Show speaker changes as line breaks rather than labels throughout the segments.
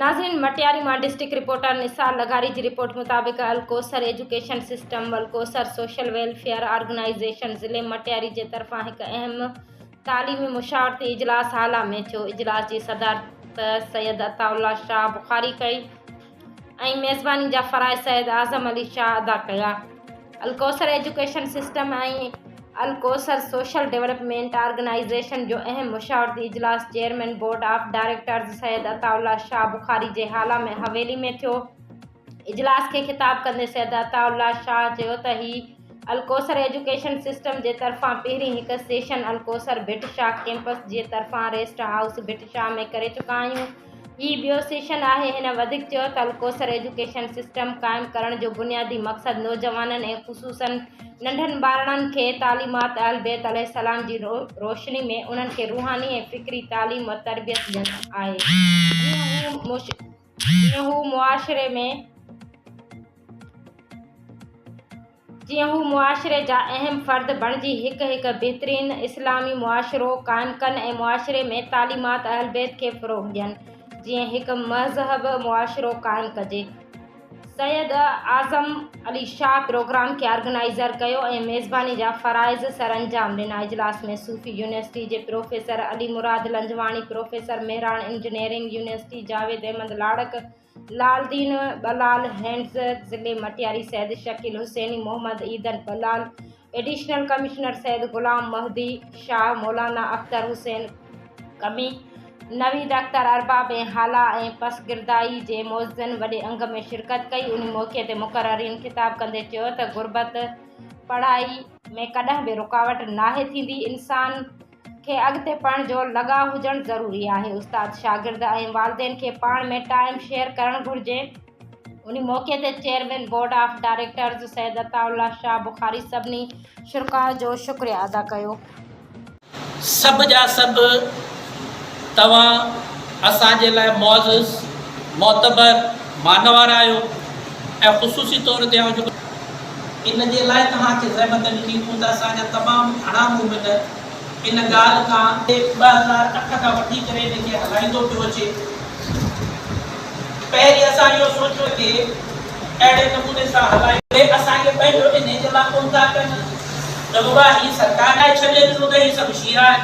ناظرين مٽياري مان district reporter Nisar لغاري جي رپورٽ مطابق الڪوثر ايجوڪيشن سسٽم والڪوثر سوشل ويلفيئر آرگنائيزيشن ضلعي مٽياري جي طرفان هڪ اهم تعليمي مشاورتي اجلاس هالا ۾ ٿيو اجلاس جي صدارت سيد عطاء الله شاهه بخاري ڪئي ۽ ميزباني جا فرائض سيد اعظم علي شاهه ادا ڪيا. Alkausar education system ۽ Alkausar social development organisation جو اهم مشاورتي اجلاس chairman board of directors Syed Ata Ullah Shah Bukhari جي هالا ۾ حويلي ۾ ٿيو. اجلاس کي خطاب ڪندي سيد عطاء الله شاهه چيو ته هي الڪوثر ايجوڪيشن سسٽم جي طرفان پهرين هڪ سيشن الڪوثر ڀٽ شاهه ڪيمپس جي طرفان ريسٽ هائوس ڀٽ شاهه ۾ ڪري چڪا آهيون. هي ٻيو سيشن آهي. هن وڌيڪ چيو ته الڪوثر ايجوڪيشن سسٽم قائم ڪرڻ جو بنيادي مقصد نوجوانن ۽ خصوصاً ننڍن ٻارڙن کي تعليمات اهل بيت عليه السلام جي روشني ۾ انهن کي روحاني ۽ فڪري تعليم و تربيت ڏيڻ آهي جيئن هو معاشري ۾ جيئن هو معاشري جا اهم فرد بڻجي هڪ هڪ بهترين اسلامي معاشرو قائم ڪن ۽ معاشري ۾ تعليمات اهلبيت کي فروغ ڏين جيئن هڪ مهذب معاشرو قائم ڪجي. سيد اعظم علي شاهه پروگرام کي آرگنائيزر ڪيو ۽ ميزباني جا فرائض سرانجام ڏنا. اجلاس ۾ صوفي يونيورسٽي جي professor Ali Murad Lanjwani, professor Mehran engineering university Javed Ahmed Larik, Lal Din Bilal hands ضلعي مٽياري سيد شڪيل حسيني محمد عيدن بلال ايڊيشنل ڪمشنر سيد غلام مهدي شاهه مولانا اختر حسين قمي نويد اختر ارباب ۽ هالا ۽ پسگردائي جي معززن وڏي انگ ۾ شرڪت ڪئي ان موقعي تي مقررين خطاب ڪندي چيو ته غربت پڙهائي ۾ ڪڏهن به رڪاوٽ ناهي ٿيندي انسان کي اڳتي پڙهڻ جو لڳاء هجڻ ضروري آهي. استاد، شاگرد ۽ والدين کي پاڻ ۾ ٽائيم شيئر ڪرڻ گهرجي. ان موقعي تي chairman board of directors Syed Ata Ullah Shah Bukhari سڀني شرڪاء جو شڪريه ادا ڪيو.
سڀ جا سڀ توهان اسان جي لاء معزز، معتبر، مانوار آهيو ۽ خصوصي طور تي آئون جيڪو. ان جي لاء توهان کي زحمت ڏني ٿون ته اسان جا تمام گهڻا مومن ان ڳالهه کان. 2008 کان وٺي ڪري ان کي هلائيندو پيو اچي. پهرين اسان اهو سوچيو ته اهڙي نموني سان هلايون. اهي اسان کي پنهنجو انهي جي لاء ڪونه ٿا ڪن ته بابا هي سرڪار. لاء ڇڏي ڏنو ته هي سڀ شيعا آهن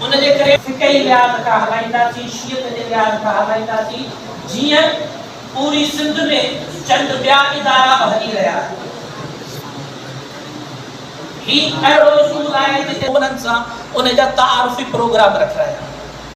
ان جي ڪري. فقهي لحاظ کان هلائينداسين، شيعت جي لحاظ کان هلائينداسين جيئن. پوري سنڌ ۾ چند ٻيا ادارا به هلي رهيا آهن. هي اهڙو اسڪول آهي جتي انهن سان ان جا تعارفي پروگرام رکرايا.